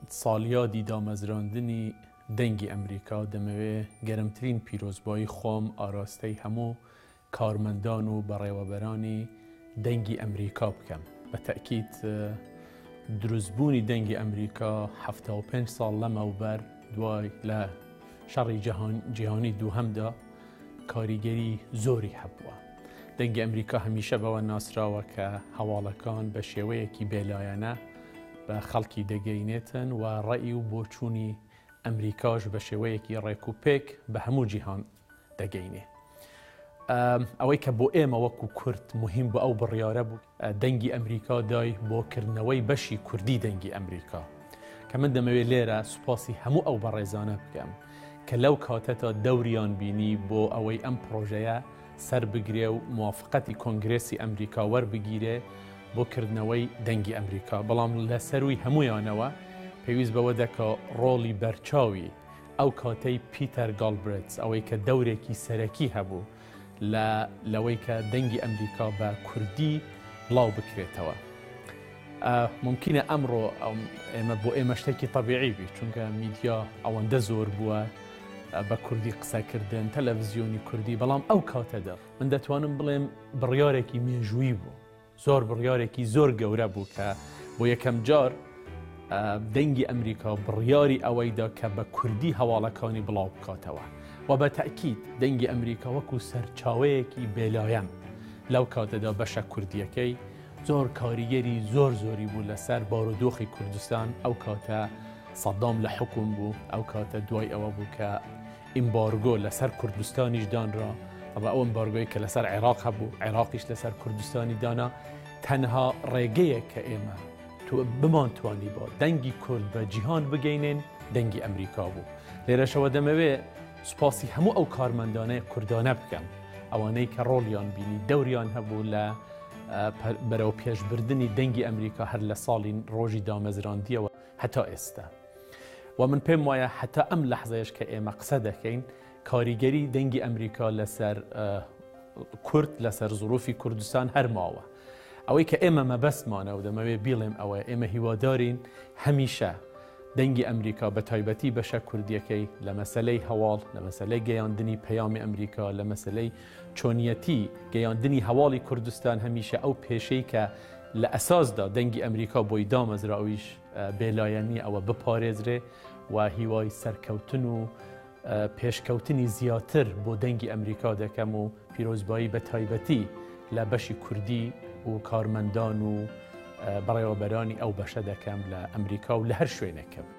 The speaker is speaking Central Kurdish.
ساڵیادی دامەزراندنی دەنگی ئەمریکا دەمەوێ گەرمترین پیرۆزبایی خۆم ئاراستەی هەموو کارمەندان و بەڕێوەبەرانی دەنگی ئەمریکا بکەم. بە تەئکید دروستبوونی دەنگی ئەمریکا 75 ساڵ لەمەوبەر دوای لە شەڕی جیهانی دووهەمدا کاریگەری زۆری هەبووە. دەنگی ئەمریکا هەمیشە بەوە ناسراوە کە هەواڵەکان بە شێوەیەکی بێلایەنە بە خەڵکی دەگەینێتن و ڕەئی و بۆچوونی ئەمریکاش بە شێوەیەکی ڕێک و پێک بە هەموو جیهان دەگەینێ. ئەوەی کە بۆ ئێمە وەکو کورد مهم بۆ ئەو بڕیارە بوو دەنگی ئەمریکا دای بۆ کردنەوەی بەشی کوردی دەنگی ئەمریکا کە من دەمەوێت لێرە سوپاسی هەموو ئەو بەڕێزانە بکەم کە لەو کاتەتا دەوریان بینی بۆ ئەوەی ئەم پرۆژەیە سەر بگرێ و موافقەتی کۆنگرێسی ئەمریکا وەربگیرێ بۆ کردنەوەی دەنگی ئەمریکا بەڵام لە سەرووی هەموویانەوە پێویست بەوە دەکا ڕۆڵی بەرچاوی ئەو کاتەی پیتەر گاڵبرێتس ئەوەی کە دەورێکی سەرەکی هەبوو لە لەوەی کە دەنگی ئەمریکا بە کوردی بڵاو بکرێتەوە. ممکنە ئەمڕۆ ئێمە بۆ ئێمە شتێکی تەبیعی بی چونکە میدیا ئەوەندە زۆر بووە بە کوردی قسەکردن تەلەڤزیۆنی کوردی بەڵام ئەو کاتەدا من دەتوانم بڵێم بڕیارێکی مێژووی بوو زۆر بڕیارێکی زۆر گەورە بوو کە بۆ یەکەم جار دەنگی ئەمریکا بڕیاری ئەوەیدا کە بە کوردی هەواڵەکانی بڵاو بکاتەوە و بە تەئکید دەنگی ئەمریکا وەکو سەرچاوەیەکی بێلایەن لەو کاتەدا بەشە کوردیەکەی زۆر کاریگەری زۆر زۆری بوو لەسەر بارودۆخی کوردستان ئەو کاتە سەدام لە حکوم بوو ئەو کاتە دوای ئەوە بوو کە ئیمبارگۆ لەسەر کوردستانیش دانرا ئەوە ئەو ئیمبارگۆی کە لەسەر عێراق هەبوو عێراقیش لەسەر کوردستانی دانا تەنها ڕێگەیە کە ئێمە بمانتوانی بۆ دەنگی کورد بە جیهان بگەینێن دەنگی ئەمریکا بوو لێرەشەوە دەمەوێ سوپاسی هەموو ئەو کارمەندانەی کوردانە بکەم ئەوانەی کە ڕۆڵیان بینی دەوریان هەبوو لە بەرەو پێشبردننی دەنگی ئەمریکا هەر لە ساڵی ڕۆژی دامەزراندیەوە هەتا ئێستا و من پێم وایە هەتا ئەم لەحزەیەش کە ئێمە قسە دەکەین کاریگەری دەنگی ئەمریکا لەسەر کورد لەسەر زروفی کوردستان هەرماوە ئەوەی کە ئێمە مەبەستمانە و دەمەوێ بیڵێم ئەوەیە ئێمە هیوادارین هەمیشە دەنگی ئەمریکا بە تایبەتی بەشە کوردیەکەی لە مەسەلەی هەواڵ، لە مەسەلەی گەیاندنی پەیامی ئەمریکا، لە مەسەلەی چۆنیەتی گەیاندنی هەواڵی کوردستان هەمیشە ئەو پێشەی کە لە ئەساسدا دەنگی ئەمریکا بۆی دامەزرا ئەویش بێلایەنی ئەوە بپارێزرێ و هیوای سەرکەوتن و پێشکەوتنی زیاتر بۆ دەنگی ئەمریکا دەکەم و پیرۆزبایی بە تایبەتی لە بەشی کوردی و کارمەندان و بەڕێوەبەرانی ئەو بەشە دەکەم لە ئەمریکا و لە هەر شوێنێک کە بن.